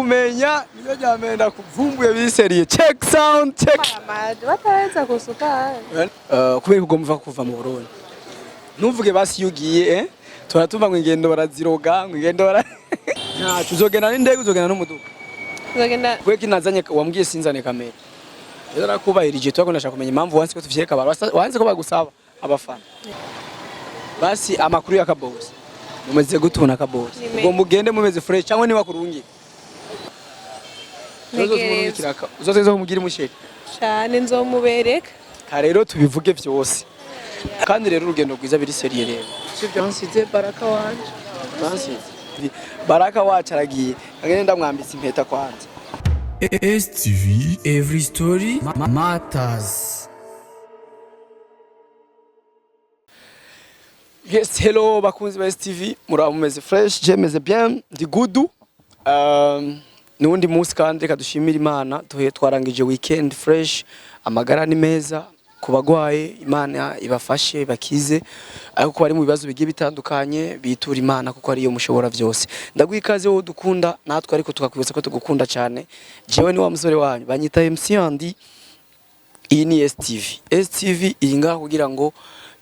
Ndakumenya niyo rya mbere ndakuvumbuye biseriye. Check sound check. Amaje bataraheza gusuka. Kubera ko ugomba kuva mu Burundi, ntuvuge basi iyo ugiye, eh? Tuba ngo ingendo baraziroga, ngo ingendo bara ntaco. Uzogenda n'indege, uzogenda n'umuduga? Nzogenda. Kubera ko inazanye wambwiye sinzane kamera, rero nakubahirije. Tuba ndashaka kumenya impamvu wanse ko tuvyereka abantu, wanse ko bagusaba abafana. Basi amakuru ya Kabosi, mumeze gute ubona Kabosi? Ni meza. Ugomba ugende mumeze fresh cyangwa niba kurungika? Ntegerezwa. Uzoteza kumubwira umusheri? Cane, nzomubereka. Ka rero tubivuge vyose. Kandi rero urugendo rwiza, biri sérieux rero, sivyo? Bansize Baraka wanje, bansize Baraka wacu aragiye, kagende ndamwambitse impeta kwanza. STV Every Story Matters. Yes, hello bakunzi ba STV, muraba mumeze fresh, je meze bien, ndi good. Nuwundi munsi kandi reka dushimire Imana, tuhe twarangije weekend fresh, amagara ni meza. Ku bagwaye Imana ibafashe bakize, ariko ko bari mu bibazo bigiye bitandukanye bitura Imana kuko ariyo mushobora vyose. Ndaguha ikaze wowe dukunda natwe, ariko tukakwibutsa ko tugukunda cyane. Jewe ni wa musore wanyu banyita MC Andy. Iyi ni STV. STV iri ngaha kugira ngo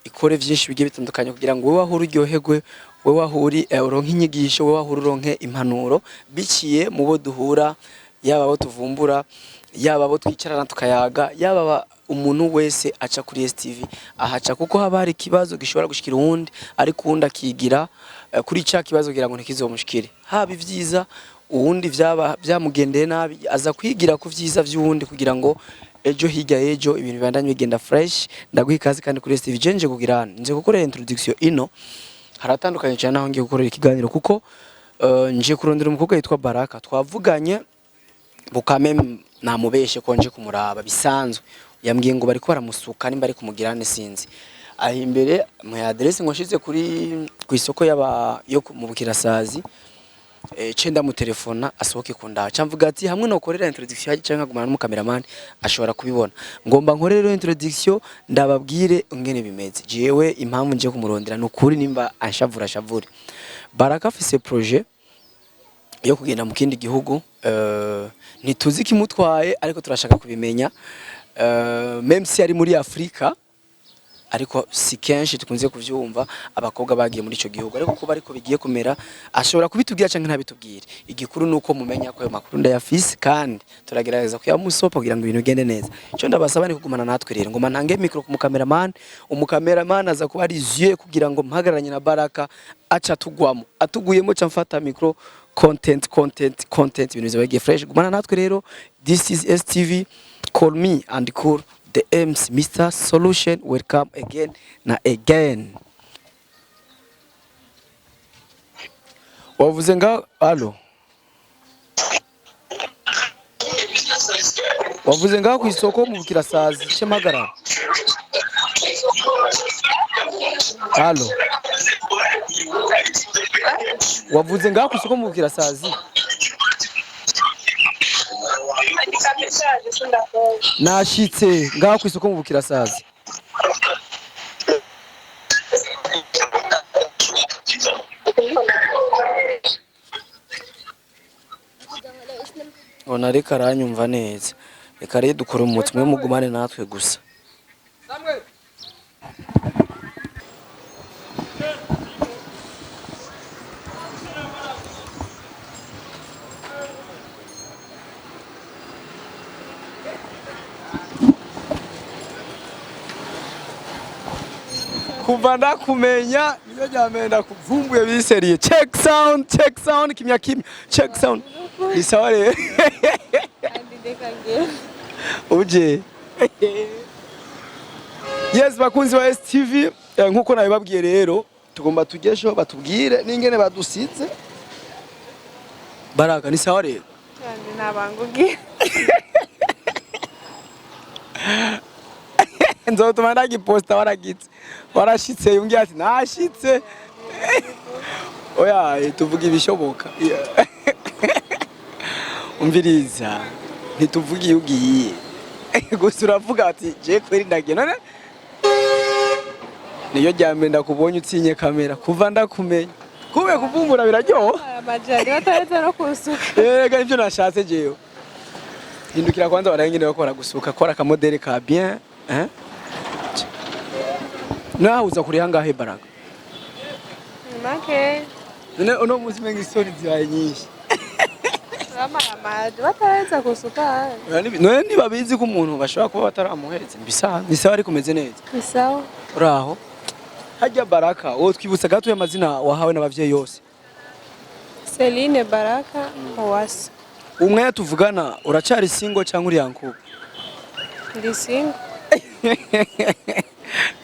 ikore byinshi bigiye bitandukanye kugira ngo wowe aho uri uryoherwe, wowe aho uri uronke inyigisho, wowe aho uri uronke impanuro biciye mu bo duhura, yaba abo tuvumbura, yaba abo twicarana tukayaga, yaba umuntu wese aca kuri STV ahaca kuko haba hari ikibazo gishobora gushikira uwundi, ariko uwundi akigira kuri ca kibazo kugira ngo ntikizomushikire. Haba ivyiza uwundi vyaba byamugendeye nabi, aza kwigira ku vyiza vy'uwundi kugira ngo ejo hirya y'ejo ibintu bibandanye bigenda fresh. Ndaguha ikaze kandi kuri STV. Nje kugira nje gukorera introduction ino haratandukanye cyane naho ngiye gukorera ikiganiro, kuko nje kurondera umukobwa yitwa Baraka. Twavuganye bukame, namubeshe ko nje kumuraba bisanzwe. Yambwiye ngo bariko baramusuka, nimba ari kumugirane sinzi aho imbere mu adresse ngo nshize kuri ku isoko y'aba yo mu Bukirasazi, ce ndamutelefona asohoke kundaba, ca mvuga ati hamwe nokorera introduction canke nkagumana n'umukameramani ashobora kubibona. Ngomba nkorere rero introduction, ndababwire ingene bimeze. Jewe impamvu nje kumurondera ni ukuri nimba anshavura ashavure. Baraka afise projet yo kugenda mu kindi gihugu, ntituzi ikimutwaye ariko turashaka kubimenya. Même si ari muri Afrika, ariko si kenshi tukunze kuvyumva abakobwa bagiye muri ico gihugu, ariko kuba ariko bigiye kumera ashobora kubitubwira canke ntabitubwire. Igikuru nuko mumenya ko ayo makuru ndayafise kandi turagerageza kuyamusopa kugira ngo ibintu bigende neza. Ico ndabasaba ni kugumana natwe. Rero ngoma ntange micro ku mukameramani, umukameramani aza kuba ari yeux kugira ngo mpagararanye na Baraka aca tugwamo, atuguyemo ca mfata micro. Content, content, content, ibintu biba bigiye fresh. Gumana natwe rero. This is STV, call me and call the MC Mr Solution. Welcome again na again. Wavuze nga allo, wavuze ngaho ku isoko mu Bukirasazi cemagara. Allo, wavuze ngaho ku isoko mu Bukirasazi. Andika message sindakubona. Nashitse ngaho ku isoko mu Bukirasazi. Ona reka aranyumva neza. Reka rero dukora umutsi mwe mugumane natwe gusa. Kuva ndakumenya niyo rya mbere ndakuvumbuye biseriye. Check sound, check sound, kimya kimya, check sound. Ni sawa rero. Andi ndeka ngende. Uje. Yes, bakunzi ba STV, nkuko nabibabwiye rero tugomba tugesho batubwire n'ingene badusize. Baraka, ni sawa rero. Andi ntabangugiye. Nzotuma ndagiposta waragitse warashitse, yongeye ati nashitse. Oya, tuvuga ibishoboka. Umviriza, ntituvuga iyo ugiye gusa, uravuga ati je kweri ndagiye. None niyo rya mbere ndakubonye utinye kamera kuva ndakumenya. Kube kuvumbura biraryoha. Amajari bataretse no kusuka. Ega nivyo nashatse jewe. Hindukira kwanza barangene bakora gusuka, kora akamodèle ka bien, hein? Nawe uza kuri hangahe, Baraka? Ni make. None uno munsi menga istori zibaye nyinshi. Bamara bataretse kusuka. None nibabizi ko umuntu bashobora kuba bataramuhereza ibisanzwe, ni sawa, ariko umeze neza? Ni sawa. Uraho harya, Baraka, wowe twibutsa gato amazina wahawe n'abavyeyi yose? Celine Baraka Uwase. Umwanya tuvugana uracari single cyangwa uri en couple? Ndi single.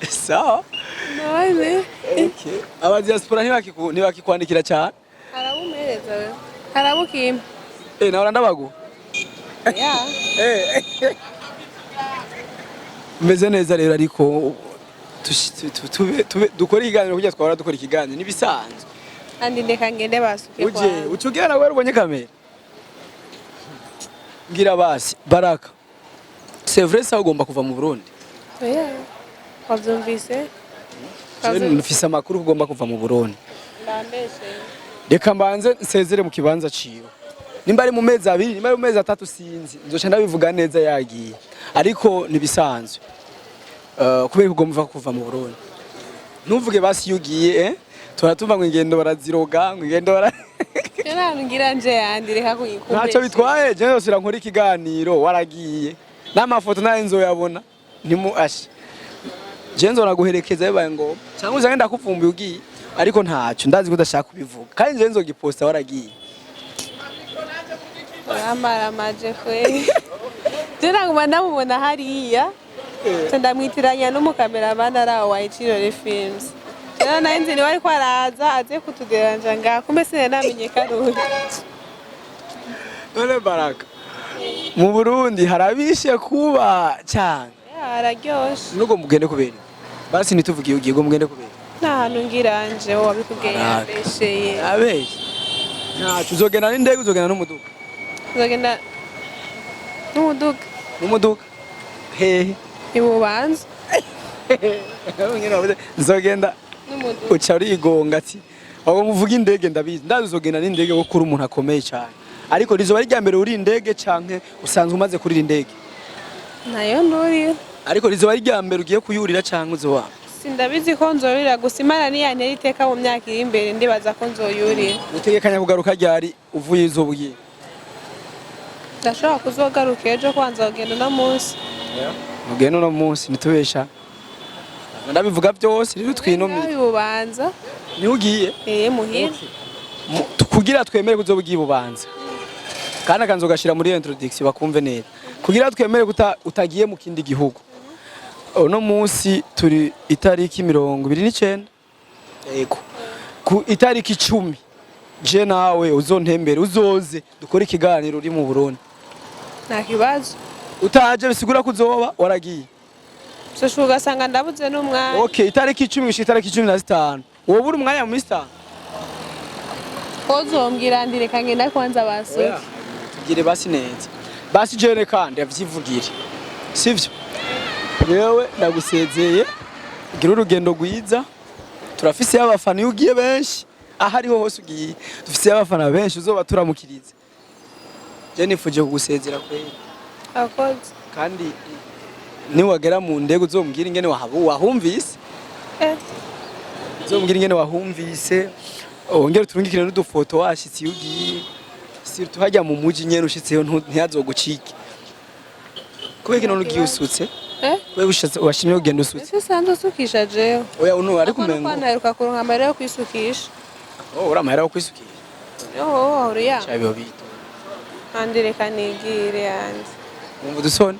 Sawa. None. Okay, aba diaspora ntibakikwandikira cyane? Harabumereza we. Harabukimpa. Eh, nawe ndabagu. Ya. Eh, meze neza rero, ariko tube dukore ikiganiro kugira twahora dukora ikiganiro nibisanzwe. Andi ndeka ngende basuke. Uje Kwa. uca ugenda wera ubonye kamera. Ngira basi, Baraka, c'est vrai, ça ugomba kuva mu Burundi? Oya. Wavyumvise? Jewe mfise amakuru ko ugomba kuva mu Burundi. Ndambeshe. Reka mbanze nsezere mu kibanza ciwe. Nimba ari mu mezi 2, nimba ari mu mezi 3, sinzi, nzoca ndabivuga neza yagiye, ariko nibisanzwe. Kubera ko ugomba kuva mu Burundi, ntuvuge basi iyo ugiye, eh? Turatuma ngo ingendo baraziroga, ngo ingendo bara Nta ngira nje yandi, reka kuyikumbesha. Ntacyo bitwaye, jewe yose nkora ikiganiro waragiye, n'amafoto nayo nzoyabona. Ntimu ashe, jewe nzonaguherekeza bibaye ngombwa, cyangwa uzange ndakuvumbuye ugiye, ariko ntacyo, ndazi ko udashaka kubivuga, kandi jewe nzogiposta waragiye. Uramara kweli. Je naguma ndamubona hariya. Nca ndamwitiranya n'umukameramani ari aho wa Icirore Films. Rero nari nzi niwe ariko araza aze kutuderanja ngaha, kumbe sinari namenye ko ari uyu. None Baraka, mu Burundi harabishe kuba cyane? Ya, hararyoshe. Nubwo mugende kubera iki? Basi ntituvuge iyo ugiye, ngo mugende kubera Nta hantu ngiranje, wowe wabikubwiye. Baraka. Yambesheye. Abeshye, ntacyo. Uzogenda n'indege, uzogenda n'umuduga? Nzogenda n'umuduga. N'umuduga hehe? Ibubanza. Nzogenda N'umuduga. Uca urigonga ati aho muvuga indege, ndabizi, ndazi uzogenda n'indege kuko uri umuntu akomeye cyane, ariko rizoba ari irya mbere uri indege canke usanzwe umaze kurira indege? Nayo ndurira. Ariko rizoba ari irya mbere ugiye kuyurira canke uzoba Sindabizi ko nzorira, gusa Imana niyantera iteka mu myaka iri imbere, ndibaza ko nzoyurira. Utegekanya kugaruka ryari uvuye izo ugiye? Ndashobora kuzogaruka ejo, kuba nzogenda uno munsi. Mugende uno munsi, ntitubesha, ndabivuga byose rero twinomye. Ibubanza. Niho ugiye? Eh, muhira. Kugira twemere kuzoba ugiye Bubanza, kandi akanzu ugashira muri introduction bakumve neza, kugira twemere kuta utagiye mu kindi gihugu. Uno munsi turi itariki 29, yego, ku itariki 10 je nawe uzontembere, uzoze dukore ikiganiro uri mu Burundi. Nta kibazo. Utaje bisigura ko uzoba waragiye. Ushobora ugasanga ndabuze n'umwanya. Okay, itariki 10 gushika itariki 15 wowe uri umwanya mu minsi 5. Uzombwira ndi reka ngenda kwanza basuke. Tugire basi neza, basi jene kandi avyivugire, sivyo? Yewe, ndagusezeye, gira urugendo rwiza. Turafise abafana iyo ugiye benshi, aho ariho hose ugiye dufise abafana benshi, uzoba turamukirize. Je nifuje kugusezera kweli. Akoze. Kandi niwagera mu ndege uzombwira ingene wahumvise. Eh. Uzombwira ingene wahumvise, wongere uturungikire n'udufoto washitse iyo ugiye, surtout hajya mu muji nyene ushitseyo, ntihazogucike. Kubera iki none ugiye usutse? Eh. Kubera ushitse washimye kugenda usutse? Ese usanzwe usukisha jewe? Oya, uno ariko Ariko umengo ntaheruka kuronka amahera yo kwisukisha. Oh, uri amahera yo kwisukisha? Yoho, uriya. Cyabiho bito. Kandi reka nigire yanjye. Wumva udusoni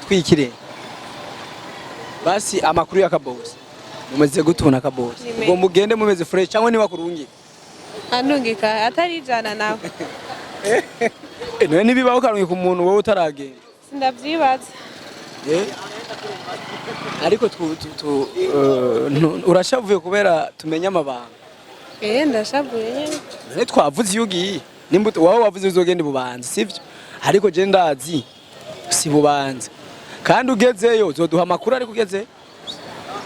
twikire. Basi amakuru ya Kabosi, mumeze gutuna Kabosi? Ni meza. Ubwo mugende mumeze fresh cyangwa niba kurungika? Andungika atari ijana nawe. Eh, none nibibaho karungika umuntu wowe utaragenda? Sindavyibaza. Eh? Ariko urashavuye kubera tumenya amabanga? Eh, ndashavuye nyene. None twavuze iyo ugiye, nimba wowe wavuze uzogenda Ibubanza, sivyo? Ariko je ndazi si Bubanza, kandi ugezeyo uzoduha amakuru, ariko ugezeyo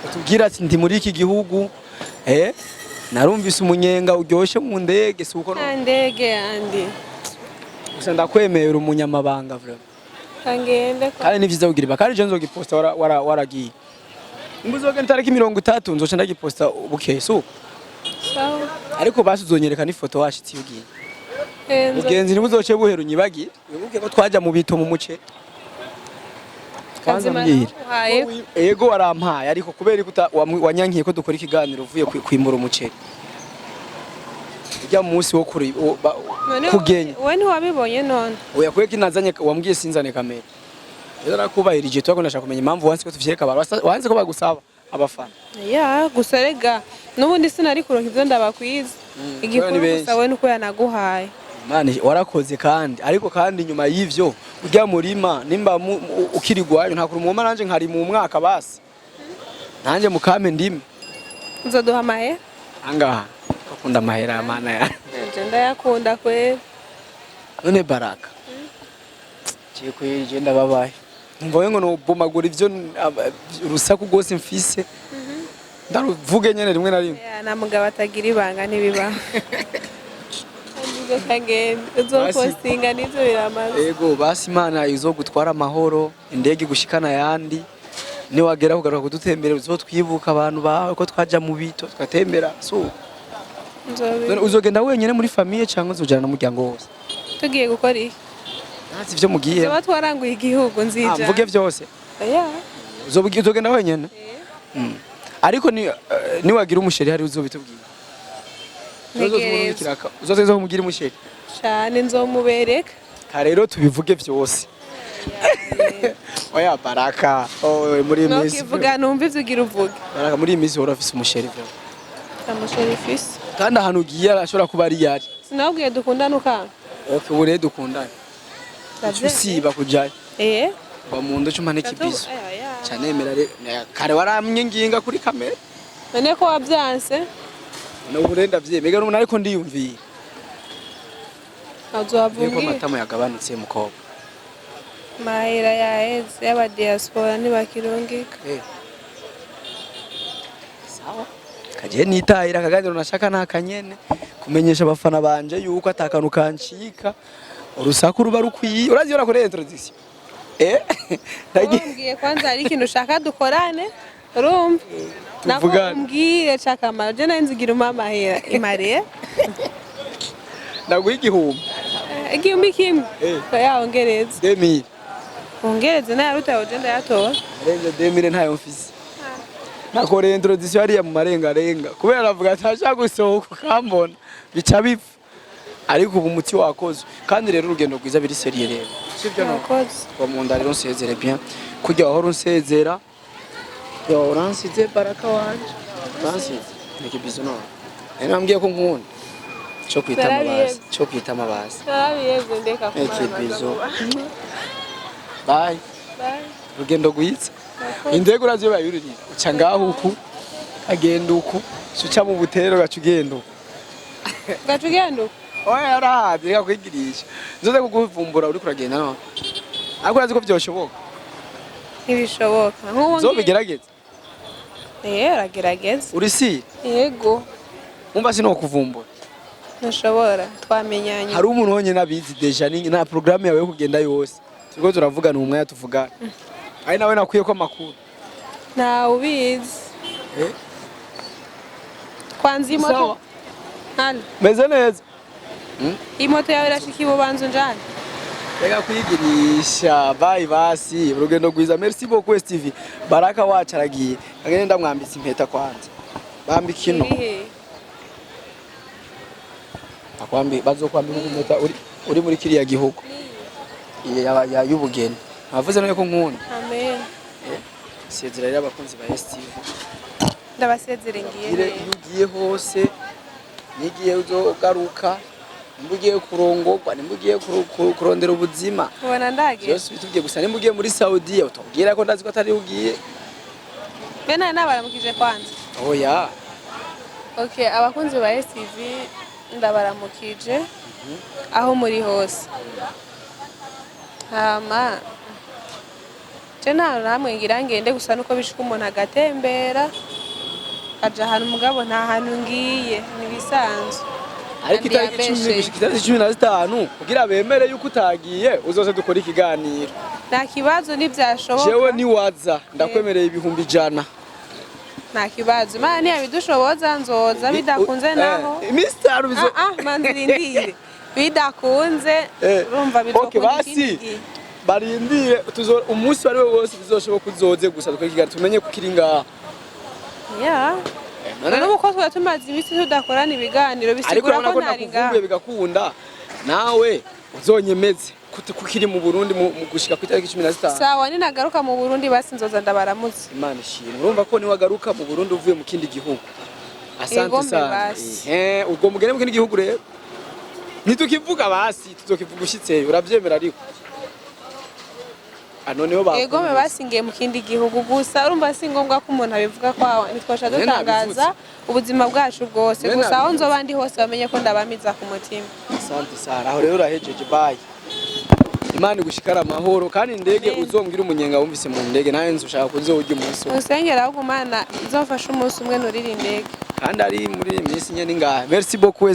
utubwira ati ndi muri iki gihugu, eh. Narumvise umunyenga uryoshe mu ndege, si uko? Nta ndege yandi. Gusa ndakwemera, umunyamabanga vraiment. Kangende kwa. Kandi ni vyiza kugira ibanga, kandi je nzogiposta waragiye. Nimba uzogenda itariki 30, nzoca ndagiposta bukeye, si uko? Sawa. Ariko basi uzonyereka n'ifoto washitse iyo ugiye. Eh, Mugenzi, ntibuzoce buhera unyibagire. Wibuke ko twaja mu bito mu muce. Kwanza Kazima. mbwira. Naguhaye. Ego, warampaye, ariko kubera ko wanyankiye ko dukora ikiganiro uvuye kwimbura umuceri ujya mu munsi wo kuri None kugenya. wowe ntiwabibonye none? Oya, kubera ko inazanye wambwiye sinzane kamera. Rero nakubahirije, tuba ndashaka kumenya impamvu wanse ko tuvyereka abantu. Wanse ko bagusaba abafana. Ya, gusa rega n'ubundi sinari kuronka ivyo ndabakwiza. Kubera ni Igikuru benshi. gusa we nuko yanaguhaye. Mani, warakoze kandi, ariko kandi nyuma y'ivyo ujya murima nimba ukiri gwayo nta kuri umwoma, nanje nkari mu mwaka, basi nanje mukame ndime. Uzoduha amahera. Angaha akunda amahera, mana ya. Nje ndayakunda kweli. None Baraka, je kweri je ndababaye, numva we ngo nobomagura ivyo urusaku rwose mfise ndaruvuge nyene rimwe na rimwe. Ya, nta mugabo atagira ibanga, ntibibaho. Kagenda uzopostinga nivyo biramaze. Ego, basi Imana izogutwara amahoro, indege gushikana yandi. Niwagera kugaruka kudutembera, uzotwibuka abantu bawe ko twaja mu bito tugatembera, so none uzogenda wenyene muri famille cyangwa uzojana n'umuryango wose? Tugiye gukora iki? Ntazi ivyo mugiye. Tuba twaranguye igihugu, nzija. Mvuge vyose. Ya. Uzogenda wenyene. Ariko ni niwagira umuchéri hari uzobitubwira. Ntegereza. Uzoteza kumugira umuchéri. Cane, nzomubereka. Ka rero tubivuge vyose. Oya Baraka, oh, muri iyi minsi. Nokivuga numva ivyo ugira uvuge. Baraka, muri iyi minsi uhora ufise umuchéri vyo. Amuchéri ifise. Kandi ahantu ugiye arashobora kuba ari yari. Sinabwiye dukundane ukanga. Okay, ubu rero dukundane. Usiba kujayo. Eh. Ba mu ndo cuma n'ikibizo. Canemera re kare waramye nginga kuri kamera. None ko wabyanse? None ubu rero ndavyemega n'ubu, ariko ndiyumviye. Yuko Azohavungira. amatama yagabanutse, mukobwa. Mahera yaheze y'aba diaspora ntibakirungika. Eh. Sawa. Kaje nitahira, akaganiro nashaka nakanyene kumenyesha abafana banje yuko atakantu kancika, urusaku ruba rukwiye. Urazi iyo nakoreye introduction, Umbwiye kwanza hari ikintu ushaka dukorane, urumva nako? Tuvugane. Umbwire cakamaro, je nari nzigira umpa amahera imariye. Ndaguha 1000. 1000? Eh. Oya, ongereza. 2000. Ongereze, nayaruta je ndayatora. Arenze 2000 ntayo mfise. Nakoreye introduction hariya mu marengarenga kubera aravuga atashaka gusohoka ukambona bica bipfa, ariko ubu umuti wakozwe. Kandi rero urugendo rwiza, biri sérieux rero, sibyo? No. Murakoze. Wa mu nda rero nsezere bien kurya wahora unsezera. Yo, uransize Baraka wanje, uransize nikibizo. None nari nambwiye ko nkunda cyo kwita amabazi, cyo kwita amabazi. Narabihevye, ndeka Ekibizo. kumara. Bye. Bye. Urugendo rwiza. Indege urazi bayuririye, uca ngaho uku, agenda uku, uca mu butero, gaca ugenda uku. Gaca ugenda uko. Oya, urahazi, reka kwigirisha. Nzoze kukuvumbura uriko uragenda none, ariko urazi ko vyoshoboka. Ntibishoboka nk'ubu Nzobigerageza. Eh, uragerageza. Uri si Yego. Umva, sinokuvumbura. Ntushobora, twamenyanye. Hari umuntu wonyene abizi déjà, ni nta programme yawe yo kugenda yose turiko turavugana uyu mwanya tuvugana, ari nawe nakwiye ko amakuru. Ntawe ubizi. Eh? Kwanza iyi moto. Sawa. Hano. Meze neza. Iyi moto yawe irashika ibubanza unjane. Reka kwigirisha. Bye basi, urugendo rwiza. Merci beaucoup STV. Baraka wacu aragiye, agende ndamwambitse impeta. Kwanza bambika ino. Irihe? Akwambi bazokwambika impeta uri muri kiriya gihugu y'ubugeni. Navuze none ko nkunda. Amen. Sezera rero abakunzi ba STV. Ndabasezere, ngiye. Ire Neza. iyo ugiye hose nigiye uzogaruka, nimba ugiye kurongorwa, nimba ugiye kurondera ubuzima. Ubona ndagiye. Byose bitubwiye gusa. Nimba ugiye muri Saudiya utubwira ko ndazi ko atari ugiye. Be nari nabaramukije kwanza. Oya. Okay, abakunzi ba STV ndabaramukije aho muri hose. Hama je nta namwe ngira ngende, gusa nuko bishika umuntu agatembera. Aja ahantu, mugabo nta hantu ngiye, nibisanzwe. Ariko Kandi itariki 10 yambesheye. gushika itariki 15, kugira bemere yuko utagiye, uzoze dukora ikiganiro. Nta kibazo, ntibyashoboka. Jewe niwaza ndakwemereye 100,000. Nta kibazo, Imana ntiyabidushoboza nzoza, bidakunze naho Iminsi 5 bizo Ah ah, manzi rindire, bidakunze urumva Okay, bizokunda basi ikindi gihe. Barindire tuzo umunsi wari we wose bizoshoboka uzoze gusa dukore ikiganiro, tumenye ko kiri ngaha. Yeah. None n'ubu ko twari tumaze iminsi tudakorana ibiganiro, ariko bisigura urabona ko ko ntari ngaha. nakuvumbuye bigakunda, nawe uzonyemeze ko kiri mu Burundi mu gushika ku itariki 15. Sawa, ninagaruka mu Burundi basi nzoza ndabaramutse. Imana ishimwe, urumva ko niwagaruka mu Burundi uvuye mu kindi gihugu. Asante Egombe sana. Basi. Ubwo mugende mu kindi gihugu rero ntitukivuga, basi tuzokivuga ushitseyo. Uravyemera? Ariko ah, noneho Egome basingiye mu kindi gihugu gusa, urumva si ngombwa ko umuntu abivuga kwawe, ntitwasha Mwe dutangaza ubuzima bwacu bwose. Mwe Gusa aho nabivuze. nzoba ndi hose bamenye ko ndabamiza ku mutima. Asante sana. Aho rero urahejeje, bye. Imana igushikara amahoro kandi indege Amen. uzombwira umunyenga wumvise mu ndege, nawe nzi ushaka kuzowurya umunsi umwe. Musengera ahubwo Imana izomfashe umunsi umwe nurire indege. Kandi ari muri iyi minsi nyene ingahe. Merci beaucoup.